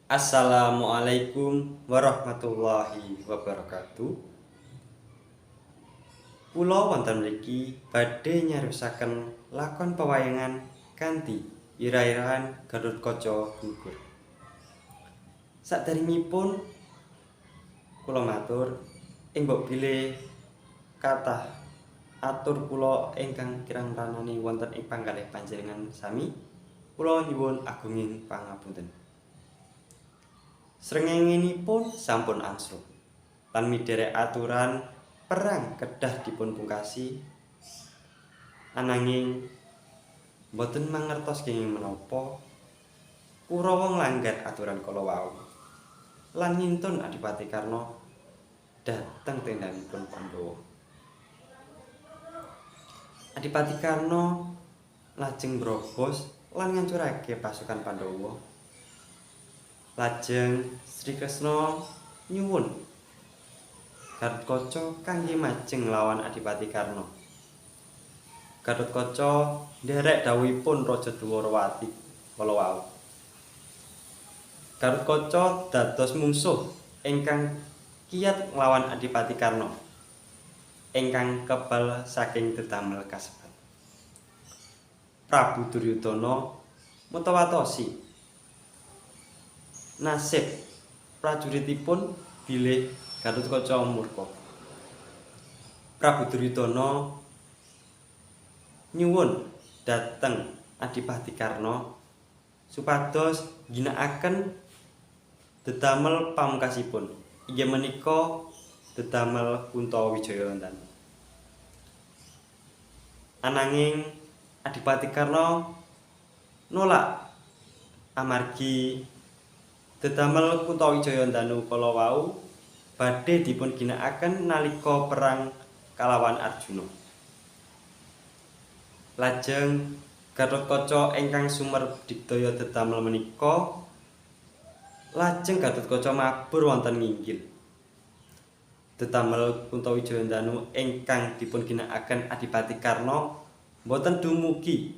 Assalamualaikum warahmatullahi wabarakatuh. Kula wonten mriki badhe nyariosaken lakon pewayangan kanthi ira-irahan Gathotkaca gugur. Saderengipun kula matur ing mbok bilih kathah atur kula ingkang kirang mranani wonten ing panggalih panjenengan sami, kula nyuwun agunging pangapunten. Srengengenipun sampun angslup lan midherek aturan perang kedah dipun pungkasi, ananging boten mangertos kenging menapa Kurawa nglanggar aturan kala wau lan ngintun Adipati Karna dhateng tendhanipun Pandhawa. Adipati Karna lajeng mbrobos lan ngancurake pasukan Pandhawa. Lajeng Sri Kresna nyuwun Gathotkaca kangge majeng nglawan Adipati Karna. Gathotkaca nderek dhawuhipun Raja Dwarawati kala wau. Gathotkaca dados mungsuh ingkang kiyat nglawan Adipati Karna ingkang kebal saking dedamel kasebat. Prabu Duryudana mutawatosi nasib prajuritipun bilih Gathotkaca murka. Prabu Duryudana nyuwun dhateng Adipati Karna supados ngginakaken dedamel pamungkasipun, inggih menika dedamel Kuntawijayandanu. Ananging Adipati Karna nolak amargi dedamel Kuntawijayandanu kala wau badhe dipun ginakaken nalika perang kalawan Arjuna. Lajeng Gathotkaca ingkang sumerep digdaya dedamel menika, lajeng Gathotkaca mabur wonten nginggil. Dedamel Kuntawijayandanu ingkang dipun ginakaken Adipati Karna boten dumugi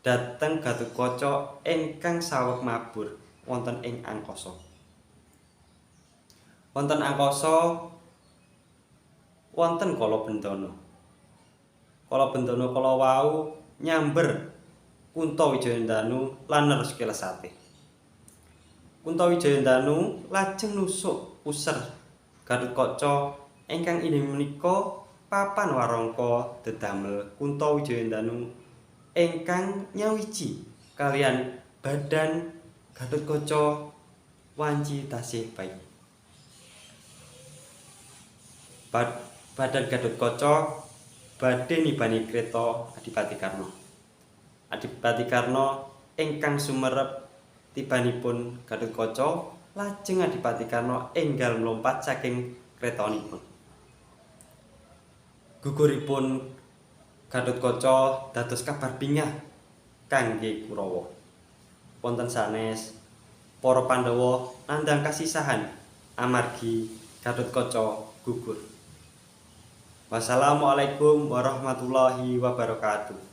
dhateng Gathotkaca ingkang saweg mabur wonten ing angkasa. Wonten angkasa wonten Kalabendana. Kalabendana kala wau nyamber Kuntawijayandanu lan neruske lesate. Kuntawijayandanu lajeng nusuk puser Gathotkaca ingkang inggih menika papan warangka dedamel Kuntawijayandanu ingkang nyawiji kaliyan badan Gathotkaca wanci tasih bayi. Badan Gathotkaca badhe nibani kreta Adipati Karna. Adipati Karna ingkang sumerep tibanipun Gathotkaca, lajeng Adipati Karna enggal mlompat saking kretanipun. Guguripun Gathotkaca dados kabar bingah kangge Kurawa. Wonten sanes para Pandhawa nandhang kasisahan amargi Gathotkaca gugur. Wassalamualaikum warahmatullahi wabarakatuh.